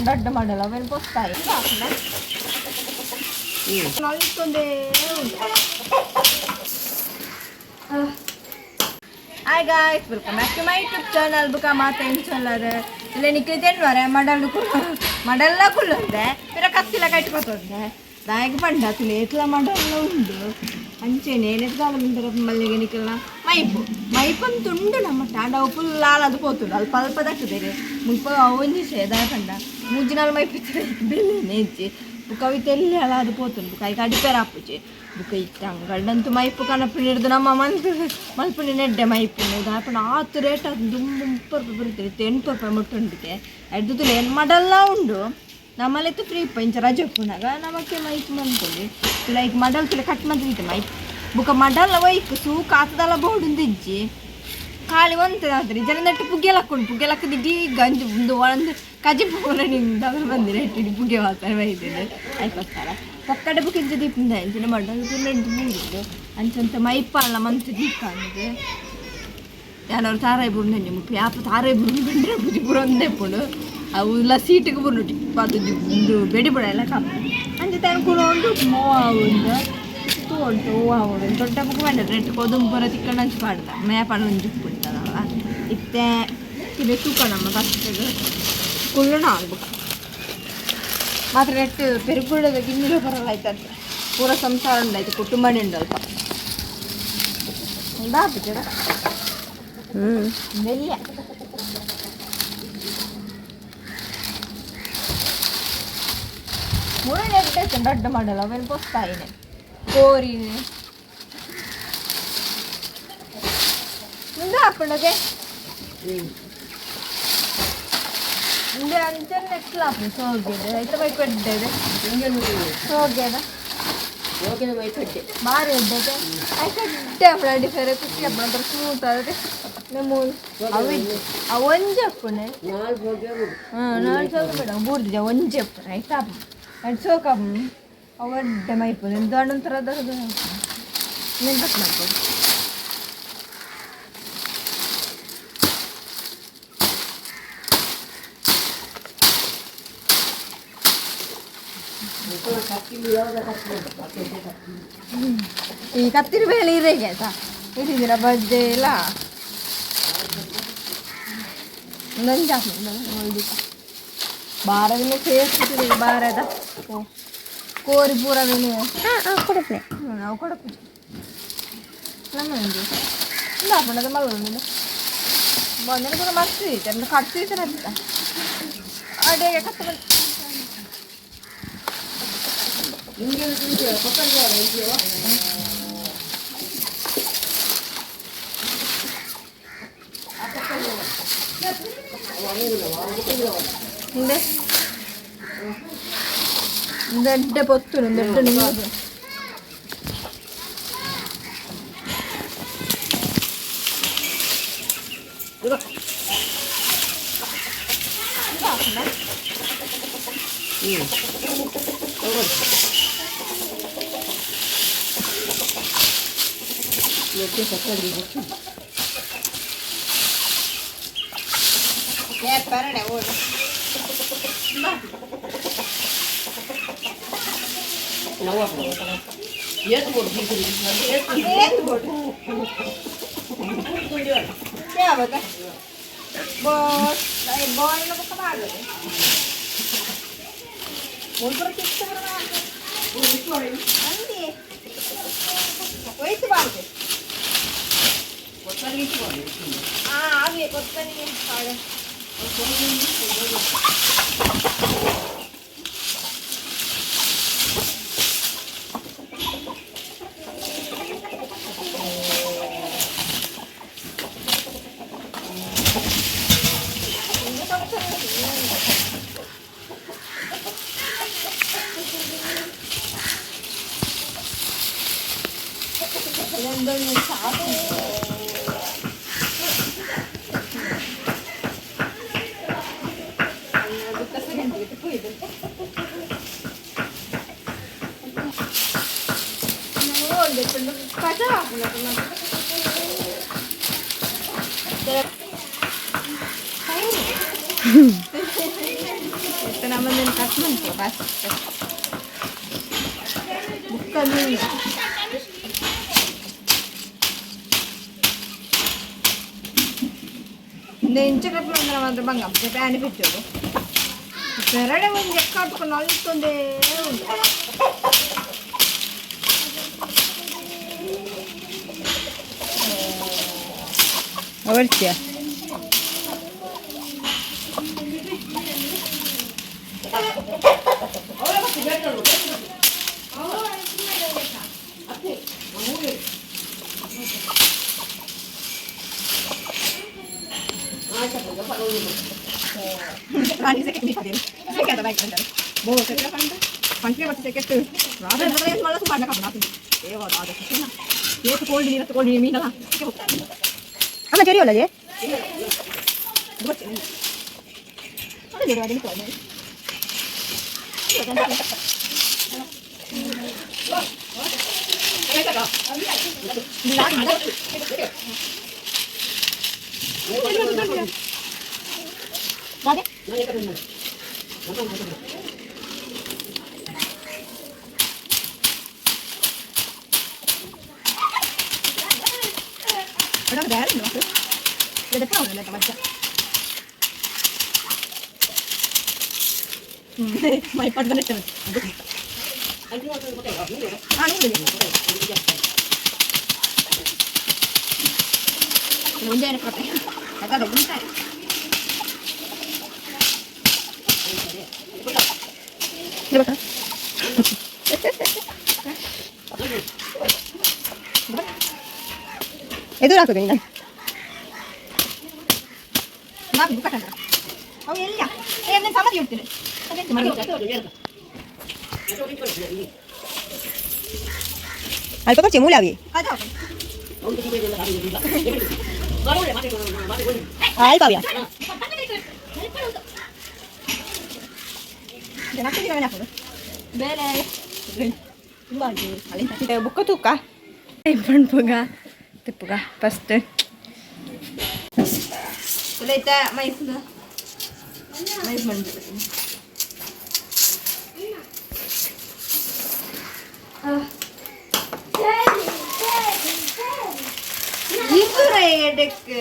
ದೊಡ್ಡ ಮಾಡಲ್ಲ ಅವೇನು ಪೊಸ್ತಾಯಿ. ನಲ್ತೊಂದೇ ಉಂಟು. Hi guys, welcome back to my YouTube channel. ಬುಕ್ಕ ಮಾತ ಎಂಚೊಲ್ಲರು ಇಲ್ಲ ನಿಕ್ಲಿ ವರೆ ಮಡಲ್ ಮಡಲ್ಲ ಕುಲ್ಲೊಂದೆ ಪಿರ ಕತ್ತಿಲ ಕಟ್ಕೊತೊಂದೆ ದಾಯಕ ಪಂಡ ತುಲೇತ್ಲ ಮಡಲ್ಲ ಉಂಡು ಅಂಚೆನೆ ನೆತ್ಗಾಲ ಮುಂದರ ಮಲ್ಲಿಗೆ ನಿಕ್ಕೆಲ್ಲ ಮೈಪು ಮೈಪಂತ ಉಂಡು ನಮ್ಮ ಟಾಂಡ. ಅವು ಫುಲ್ ಆಲದು ಪೋತುಂಡು. ಅಲ್ಪ ಅಲ್ಪ ದಕ್ಕುದೇರು ಮುಲ್ಪ. ಅವು ಒಂಜಿ ದಾಯ ಪಂಡ ಮೂಜಿನಾಲ್ ಮೈಪು ಬೆಲೆನೆ ಇಜ್ಜಿ. ಬುಕ್ಕ ಅವು ತೆಲ್ಲಿ ಅಲಾದು ಪೋತುಂಡು. ಬುಕ್ಕ ಐಕ್ ಅಡಿಪೇರ ಆಪುಜಿ. ಬುಕ್ಕ ಇತ್ತೆ ಅಂಗಡಂತೂ ಮೈಪು ಕನಪುನಿ ನಮ್ಮ ಮನ್ಸು ಮಲ್ಪುನಿ ನೆಡ್ಡೆ ಮೈಪುನು. ದಾಯ ಪಂಡ ಆತು ರೇಟ್ ಅದು. ದುಂಬು 30 ರೂಪಾಯಿ ಬರುತ್ತೆ, ಇತ್ತೆ 8 ರೂಪಾಯಿ ಮುಟ್ಟುಂಡಿಗೆ ಎಡ್ದು ಏನು ಮಡಲ್ಲ ಉಂಡು. ನಮ್ಮಲ್ಲಿತ್ತು ಫ್ರೀ ಇಪ್ಪ ಇಂಚ ರಜೆ ಉಪ್ಪುನಾಗ ನಮಕ್ಕೆ ಮೈಪ್ ಮನ್ಪೊಲಿ. ಲೈಕ್ ಮಡಲ್ ತುಲೆ ಕಟ್ ಮಂತಿತ್ತು ಮೈಪ್. ಬುಕ್ಕ ಮಡಲ್ ಒಯ್ಕ್ ಸೂಕ್ ಆತದಲ್ಲ ಬೋಡುಂದಿಜ್ಜಿ. ಖಾಲಿ ಒಂತೆ ಆತ್ರಿ ಜನ ನೆಟ್ಟು ಪುಗ್ಗೆಲ್ ಹಾಕೊಂಡು ಪುಗ್ಗೆಲ್ ಹಾಕಿದ್ದು ಇಡೀ ಗಂಜಿ ಒಂದು ಒಂದು ಕಜಿ ಪೂರ ನಿಂದ ಬಂದಿರ ಇಟ್ಟು ಪುಗ್ಗೆ ವಾಸನೆ ಬೈದಿದೆ. ಆಯ್ಕೋಸ್ಕರ ಪಕ್ಕಡೆ ಬುಕ್ ಇಂಚ ದೀಪುಂದ ಇಂಚಿನ ಮಡಲ್ ಪೂರ ಬೂರುದು. ಅಂಚಂತ ಮೈಪಾಲ ಮಂತ್ ದೀಪ ಅಂದು ಯಾನವ್ರು ತಾರಾಯಿ ಬುರ್ನ ಮುಪ್ಪು ಯಾಪ ತಾರಾಯಿ ಬುರ್ನು ಬಂದ್ರೆ ಪುಜಿ ಪೂರ ಒಂದೇ ಪುಂಡು. ಅವು ಇಲ್ಲ ಸೀಟಿಗೆ ಬುರ್ನು ಟಿಪ್ಪ ಅದು ಒಂದು ಬೆಡಿ ಬುಡ ಎಲ್ಲ ಕಾಪು. ಅಂಚೆ ತಾನು ಕೂಡ ಉಂಡು ಮೋವ ಉಂಡು ತೂ ಉಂಟು ಹೂವು. ದೊಡ್ಡ ಬುಕ್ ಬೇಡ ರೆಟ್ ಕೊದುಂಬು ಪೂರ ತಿಕ್ಕಂಡು ಅಂಚು ಪಾಡ್ದ ಮೇಪಾಡ ಒಂಜಿ ಉಪ್ಪುಂಟದಲ್ಲ. ಇತ್ತೆ ಇದು ತೂಕ ನಮ್ಮ ಫಸ್ಟಿಗೆ ಕುಳ್ಳುಣ ಆಗ್ಬೇಕು ಮಾತ್ರ ನೆಟ್ ಪೆರುಗುಡದ ಗಿನ್ನಿಲು ಬರಲ್ಲ ಆಯ್ತಂತೆ. ಪೂರ ಸಂಸಾರ ಉಂಡಾಯ್ತು ಕುಟುಂಬನೇ ಉಂಡು ಅಲ್ಪ ಉಂಡಾಪುಜಡ. ಮೆಲ್ಲ ಮುರುಣೆ ಎಡ್ಡೆ ದೊಡ್ಡ ಮಾಡಲ್ಲ ಅವೇನು ಪೊಸ್ತಾಯಿನೆ ಕೋರಿನೆ ಮುಂದೆ ಹಾಕೊಂಡೋಗೆ ಮುಂದೆ ಅಂಚನೆ ನೆಕ್ಸ್ಟ್ ಆಪುಂಡು. ಸೋಗೆದೆ ಐತ ಬೈಕ್ ಎಡ್ಡೆ ಸೋಗೆದ ಬಾರಿ ಎಡ್ಡೆದೆ. ಐತ ಎಡ್ಡೆ ಆಪುಂಡು. ಅಡಿ ಫೆರೆ ಖುಷಿ ಆಪುಂಡು, ಒಂಥರ ಸ್ಮೂತ್ ಆದ್ರೆ ನಮ್ಮ ಅವು ಇಜ್ಜಿ. ಅವು ಒಂಜಿ ಅಪ್ಪುನೆ. ಹಾಂ, ನಾಲ್ ಸೋಗೆ ಬೇಡ ಬೂರ್ದಿಜ ಒಂಜಿ ಅಪ್ಪುನೆ. ಐತ ಆಪುಂಡು ಅಡ್ ಸೋಕ್ ಆಪುಂಡು. ಅವು ಎಡ್ಡೆ ಮೈಪುಂಡು ದಾಂಡ ಒಂಥರ ನೀನು ಕಟ್ ಮಾಡ್ಬೋದು. ಈ ಕತ್ತಿನ ಬೇಳೆ ಇರೇಗೆ ಆಯ್ತಾ ಇಟ್ಟಿದ್ದೀರಾ ಬಜ್ಜೆ ಇಲ್ಲ ಒಂದೊಂದು ಹಾಕು. ಬಾರದಿನ ಸೇರ್ತಿದ್ದೀವಿ ಬಾರದ ಕೋರಿ ಪೂರ. ಕೊಡಪ್ಲೆ. ನಾವು ಕೊಡಪುಜಿ ನಮ್ಮ ಒಂದು ಹಾಪುಂಡದ ಮಲ್ಲ ಬಂದರೆ ಪೂರ ಮಸ್ತ್ ಐತೆ ಅಂದ್ರೆ ಕಟ್ಟಿ ಅಂತ ಅಡಿಗೆ ಕತ್ತ ಬಂದು. ಹಿಂದೆ ದೊಡ್ಡ ಪೊತ್ತು ದೊಡ್ಡ ನಿಮ್ಮದು. ಯಾವಾಗ ಬಾಲ್ ಬಾಲ್ ಬೊಕ್ಕ ಪಾಡೋದು ಮುಲ್ಪುರ ಕಿತ್ತ ಅಂದಿ ಹೋಯ್ತು ಬಾರ್ದು. ಹಾಂ ಆಗಿ ಕೊತ್ತನಿಗೆ ಪಾಡು. ನಮ್ಮದನ್ನು ಕಟ್ ಮಾಡ್ತೀವಿ ಫಸ್ಟ್ ಬುಕ್ಕಲ್ಲಿ. ಇಂಚ ಕಟ್ ಮಾಡಿದ್ರೆ ಮಾತ್ರ ಬಂಗ ಪ್ಯಾನ್ ಬಿಚ್ಚೋದು ಪೆರಡೆ ಒಂದು ಎಕ್ಕಾಟ್ಕೊಂಡು ಅಲ್ತೊಂದೇ ಉಂಟು. ಅವರ್ಚಿಯ. ಅಮ್ಮ ಚರಿ ಒಲ್ಲದೆ. ಎದುರು ಹಾಕುದು ನೀನು. ಅವು ಎಲ್ಲ ಸಮಾಧಿ ಹೋಗ್ತೀನಿ. ಅಲ್ಪ ಕೊಡ್ಚಿ ಮೂಲಾವಿ. ಅಲ್ಪಾವ್ಯಾ. ಬೇರೆ ಬುಕ್ಕ ತೂಕ. ಪಣ್ಪುಗ ತಿಪ್ಪುಗ ಫಸ್ಟ್ ಮೈಪುಗ ಮೈಪ್ ಮಂಡು. ಎಡಕ್ಕೆ.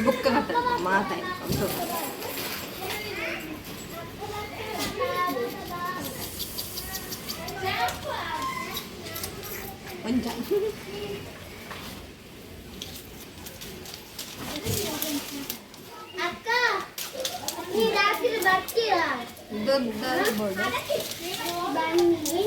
ಬುಕ್ಕ ಕಟ್ಟ ಮಾತಾಯ್ತು. ಒಂಜ. ಅಕ್ಕ, ನೀ ರಾತ್ರಿ ಬರ್ತೀರಾ? ದೊಡ್ಡ ಬೋರ್ಡ್. ಬನ್ನಿ.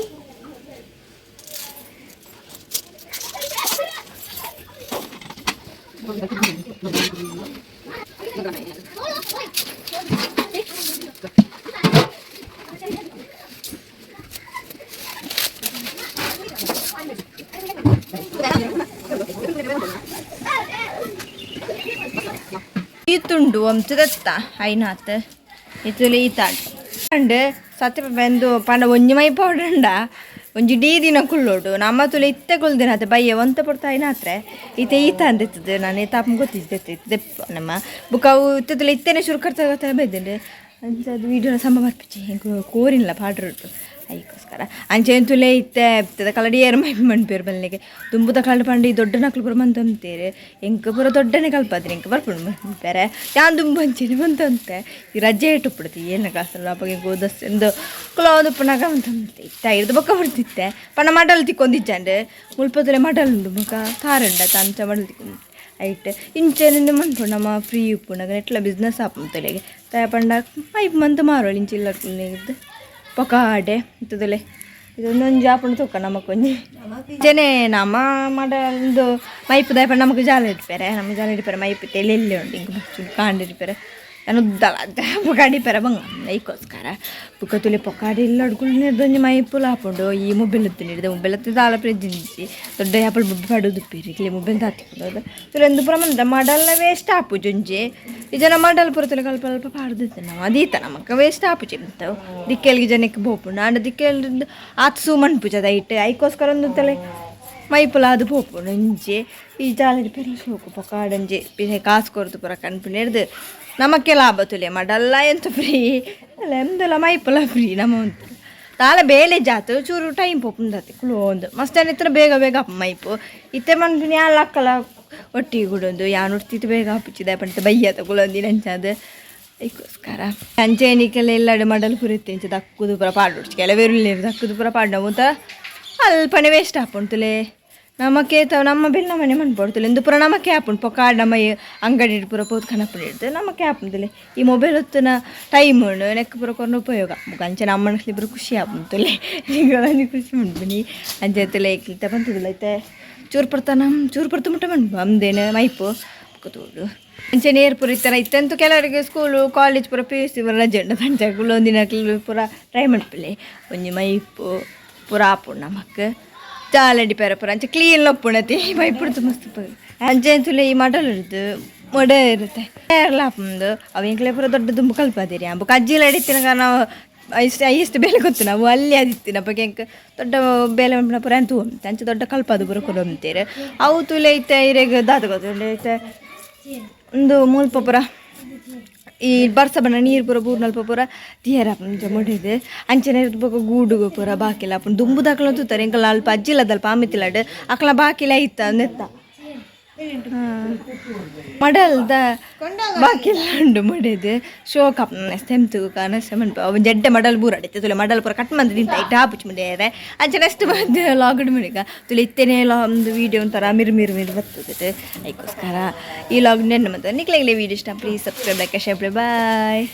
ಈತುಂಡು ವಂಶದತ್ತ ಐನಾತ್ ಇತುಲೆ ಈತಾಡ್ ಅಂಡ್ ಸತ್ಯ ಬೆಂದು ಪಂಡ ಒಂಜಿ ಮೈ ಪೌಡಂಡ ಒಂಜಿ ಡೀ ದಿನ ಕುಳ್ಳೋಡು ನಮ್ಮ ತುಲೆ ಇತ್ತೆ ಕುಲ್ದಿನ ಅತ್ತೆ ಬಯ್ಯ ಒಂತ ಪೊರ್ತು ಐನಾತ್ರೆ ಇತ್ತೆ ಈತ ಅಂದಿತ್ತದು ನಾನು ತಾಪಂ ಗೊತ್ತಿದ್ದೆ ದೆಪ್ಪ ನಮ್ಮ ಬುಕ್ಕ ಅವು ಇತ್ತೆ ತುಲೆ ಇತ್ತೆನೆ ಶುರು ಕರ್ತ ಗೊತ್ತ ಬೈದಿಂಡೆ ಅಂಚ ಅದು ವೀಡಿಯೋನ ಸಮ ಬರ್ಪಿಚ್ಚಿ ಕೋರಿಲ್ಲ ಪಾಡ್ರುಟ್ಟು ಐಕೋಸ್ಕರ ಅಂಚೆ ತುಲೆ ಇತ್ತೆ ಇತ್ತದ ಕಲಡಿ ಏರ್ ಮೈ ಮಣ್ಪೇರು ಬಲ್ಲಿಗೆ ದುಂಬುದ ಕಳ್ಳ ಪಂಡ ಈ ದೊಡ್ಡ ನಕ್ಲು ಪೂರ ಮಂತಂತೇರೆ ಎಂಕ ಪೂರ ದೊಡ್ಡನೆ ಕಲ್ಪಾದ್ರೆ ಎಂಕ ಬರ್ಪುಂಡು ಬೇರೆ ಯಾನ್ ದುಂಬು ಅಂಚೆನೆ ಬಂತಂತೆ ಈ ರಜೆ ಇಟ್ಟು ಏನ ಕ್ಲಾಸಲ್ಲ ಅಪ್ಪಗೆ ಗೋದಸ್ ಎಂದು ಕುಲ ಪುನಗ ಮಂತಂತೆ ಇತ್ತ ಇರ್ದು ಬೊಕ್ಕ ಬರ್ತಿತ್ತೆ ಪಂಡ ಮಡಲ್ ತಿಕ್ಕೊಂದಿಜ್ಜಾಂಡೆ ಮುಲ್ಪದಲೆ ಮಡಲ್ ಉಂಡು ಬೊಕ್ಕ ತಾರುಂಡ ತಂಚ ಮಡಲ್ ತಿಕ್ಕೊಂದು ಐಟ್ ಇಂಚೆನಿಂದ ಮನ್ಪುಂಡು ನಮ್ಮ ಫ್ರೀ ಉಪ್ಪುಂಡು ಎಟ್ಲ ಬಿಸ್ನೆಸ್ ಆಪುಂಡು ತಯ ಪಂಡ ಪೈಪ್ ಮಂತ್ ಮಾರೋಳು ಇಂಚಿಲ್ಲ ಪೊಕಾಡೆ ಇತ್ತದಲೆ ಇದೊಂದೊಂದು ಆಪುಂಡು ತೂಕ ನಮಕೊಂಜಿ ಜನೆ ನಮ್ಮ ಮಡಲ್ದು ಮೈಪು ದಾಯ ಪಂಡ ನಮಕ್ ಜಾಲ ಇಡ್ಪೆರೆ ನಮ್ಮ ಜಾಲ ಇಡ್ಪೆರೆ ಮೈಪು ತೆಲೆಲ್ಲಿ ಉಂಟು ಇಂಕ್ ಬಚ್ಚುಂಡು ಕಾಂಡ್ ಇಡ್ಪೆರೆ. ಉದ್ದಲ ಪೊಕಾಡಿ ಪೆರ ಬಂಗ ಐಕೋಸ್ಕರ ಬುಕ್ಕ ತುಲೆ ಪೊಕಾಡಿ ಇಲ್ಲ ಅಡ್ಕೊಂಡು ಮೈಪುಲ ಹಾಪುಂಡು. ಈ ಮೊಬೈಲ್ ಎತ್ತಿನಿಡ್ದೆ ಮೊಬೈಲ್ ಎತ್ತಿ ದಾಲ ಪ್ರೆಜ್ಜಿಂಚಿ ದೊಡ್ಡ ಆಪಲ್ ಬೊಬ್ಬೆ ಪಡುದು ಇಕ್ಲೆ ಮೊಬೈಲ್ ದಾತಿಕೊಂಡು ತುಲೆ ಒಂದು ಪೂರ ಮಂದ ಮಡಲ್ನ ವೇಸ್ಟ್ ಆಪುಜಿ ಒಂಜಿ. ಈ ಜನ ಮಡಲ್ ಪೂರ ತುಲೆ ಅಲ್ಪ ಅಲ್ಪ ಪಾಡ್ದಿತ್ತೆ ನಾವು ಅದೀತ ನಮಕ್ ವೇಸ್ಟ್ ಆಪುಜಿ ಎಂತವು ದಿಕ್ಕೆಲ್ಗೆ ಜನಕ್ಕೆ ಪೋಪುಂಡು. ಆಂಡ ದಿಕ್ಕೆಲ್ ಆತ್ ಸೂ ಮನ್ಪುಜ ದೈಟ್ ಐಕೋಸ್ಕರ ಒಂದು ತಲೆ ಮೈಪುಲ ಅದು ಪೋಪುಂಡು ಒಂಜಿ. ಈ ಜಾಲರಿ ಪೆರ್ಲ ಶೋಕು ಪೊಕಾಡಂಜಿ ಪಿಸೆ ಕಾಸು ಕೊರ್ದು ಪೂರ ಕನ್ಪುನೆರ್ದು ನಮಕ್ಕೆ ಲಾಭ ತುಲೆ. ಮಡಲ್ಲ ಎಂತ ಫ್ರೀ ಅಲ್ಲ, ಎಂದಲ ಮೈಪುಲ ಫ್ರೀ ನಮ್ಮ ಉಂಟು. ತಾಳ ಬೇಲೆ ಜಾತು ಚೂರು ಟೈಮ್ ಪೋಪುಂದತಿ ಕುಲು ಒಂದು ಮಸ್ತ್ ಇತ್ರ ಬೇಗ ಬೇಗ ಅಪ್ಪ ಮೈಪು ಇತ್ತೆ ಮನ್ಪಿನ ಯಾಲ ಅಕ್ಕಲ ಒಟ್ಟಿಗೆ ಗುಡೊಂದು ಯಾನ್ ಉಡ್ತಿತ್ತು ಬೇಗ ಅಪ್ಪುಚಿದ ಪಂತ ಬಯ್ಯತ ಕುಲೊಂದು ನಂಚಾದ ಐಕೋಸ್ಕರ. ಅಂಚೆನಿಕೆಲ್ಲ ಎಲ್ಲಾಡು ಮಡಲ್ ಪುರಿತ್ತೆ ಇಂಚ ದಕ್ಕುದು ಪೂರ ಪಾಡುಡ್ಚಿ. ಕೆಲವೇರು ದಕ್ಕುದು ಪೂರ ಪಾಡ್ನ ಮೂತ ಅಲ್ಪನೆ ವೇಸ್ಟ್ ಆಪುಂಟುಲೆ. ನಮಕ್ಕೆ ತಾವು ನಮ್ಮ ಬಿಲ್ ನಮ್ಮನೆ ಮನ್ಪೊಡ್ತುಲೆ ಇಂದು ಪೂರ ನಮಕ್ಕೆ ಆಪುಂಡು. ಪೊಕಾಡ್ ನಮ್ಮ ಅಂಗಡಿ ಪೂರ ಪೋತ್ ಕನಪುಂಡು ಹಿಡ್ದು ನಮಕ್ಕೆ ಆಪುಂಡುಲೆ. ಈ ಮೊಬೈಲ್ ಹೊತ್ತುನ ಟೈಮ್ ಉಂಡು ನೆಕ್ ಪೂರ ಕೊರ್ನ ಉಪಯೋಗ. ಬೊಕ ಅಂಚೆ ನಮ್ಮ ಇಬ್ಬರು ಖುಷಿ ಆಪುಂತುಲೆ, ನಿಗಳೊಂದು ಖುಷಿ ಮನ್ಪುನಿ. ಅಂಚೆ ತುಲೆ ಇಕ್ಲಿತ ಬಂತುದುಲ ಐತೆ ಚೂರು ಪಡ್ತಾನ ಚೂರು ಪಡ್ತು ಮುಟ್ಟ ಮನ್ಪು ಅಮ್ದೇನು ಮೈಪು ಬೊಕ ತೋಡು. ಅಂಚೆ ನೇರ್ ಪೂರ ಇತ್ತರ ಇತ್ತಂತೂ ಕೆಲವರಿಗೆ ಸ್ಕೂಲು ಕಾಲೇಜ್ ಪೂರ ಪಿಯುಸಿ ಪೂರ ರಜೆ ಉಂಡು. ಅಂಚೆ ಕುಲ್ಲೊಂದಿನ ಪೂರ ಟ್ರೈ ಮನ್ಪುಲೆ. ಒಂಜಿ ಮೈಪು ಪೂರ ಆಪುಂಡು ನಮಕ್. ಚಾಲಂಡಿ ಪೇರ ಪೂರ ಅಂಚೆ ಕ್ಲೀನ್ ಒಪ್ಪುಣತಿ ಮೈಪುಡ್ದು ಮಸ್ತ್. ಅಂಚೆ ತುಲೆ ಈ ಮಡಲ್ ಇರುದು ಮೊಡೆ ಇರುತ್ತೆ ಕೇರಳ ಆಪುಂಡು. ಅವು ಎಂಕ್ಲೆ ಪೂರ ದೊಡ್ಡ ದುಂಬು ಕಲ್ಪಾದಿರಿ. ಬೊಕ ಅಜ್ಜಿಲ ಇತ್ತಿನ ಕಾರಣ ಇಷ್ಟು ಎಷ್ಟು ಬೇಲೆ ಗೊತ್ತು ನಾವು ಅಲ್ಲಿ ಅದಿತ್ತಿನ ಬಗ್ಗೆ ಎಂಕ್ ದೊಡ್ಡ ಬೇಲೆ ಮನ್ಪುನ ಪೂರ ಎಂತ ಅಂಚೆ ದೊಡ್ಡ ಕಲ್ಪಾದು ಪೂರ ಕೊಡೊಂತೀರು. ಅವು ತುಲೆ ಇತ್ತೆ ಇರೆಗ್ ದಾದ ಗೊತ್ತುಂಡು ಇತ್ತೆ ಒಂದು ಮುಲ್ಪ ಪೂರ ಈ ಬರ್ಸ ಬಣ್ಣ ನೀರು ಪೂರ ಬೂರ್ನಲ್ಪ ಪೂರ ತೀರ ಮೊಡೆದು. ಅಂಚನೆ ಬೊಕ ಗೂಡುಗು ಪೂರ ಬಾಕಿಲ ಆಪುಂಡು. ದುಂಬು ತೂತಾರೆ ಎಂಕಲ್ನ ಅಲ್ಪ ಅಜ್ಜಿಲದಲ್ಪ ಆಮಿತಿಲಾಡ್ ಅಕ್ಲ ಬಾಕಿಲ ಇತ್ತ ನೆತ್ತ ಮಡಲ್ದ ಬಾಕಿಲ ಉಂಡು ಮೊಡೆದು. ಶೋಕ ಸೆಂತು ಕಾನಸ ಮನ್ಪ ಅವು ಜಡ್ಡೆ ಮಡಲ್ ಬೂರ ಅಡಿತೆ ತುಲೆ ಮಡಲ್ ಪೂರ ಕಟ್ ಮಂದಿ ತಿಂತ ಇಟ್ಟು ಆಪುಚಿ ಮುಂದೆ. ಅಂಚೆ ನೆಕ್ಸ್ಟ್ ಬಂದು ಲಾಗ್ಡ್ ಮುಡಿಗ ತುಲೆ ಇತ್ತೇನೆ ಒಂದು ವೀಡಿಯೋ ಒಂಥರ ಮಿರು ಮಿರು ಮಿರು ಬರ್ತದೆ. ಅದಕ್ಕೋಸ್ಕರ ಈ ಲಾಗ್ ನೆನ್ನ ಮತ್ತೆ ನಿಕ್ಲೆಗ್ಲೆ ವೀಡಿಯೋ ಇಷ್ಟ please subscribe, like, share. Bye.